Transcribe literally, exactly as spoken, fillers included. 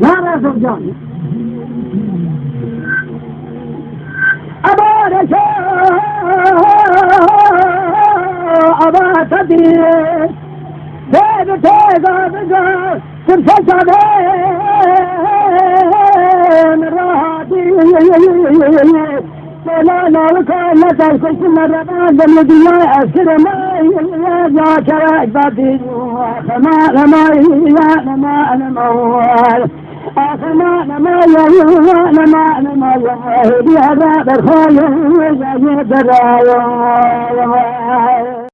Zara Zurcan. Abareke, abareke. Têbi têza biza, kimse çavê min rahatî. Sela lalika, ne terkuşun ne revan, demli dünya eskir, ma ya kerek badi. Sema, sema, ya, sema, sema. Sema, sema, ya, sema, sema, ya. Hediye de berxayın, ya, ya, ya, ya.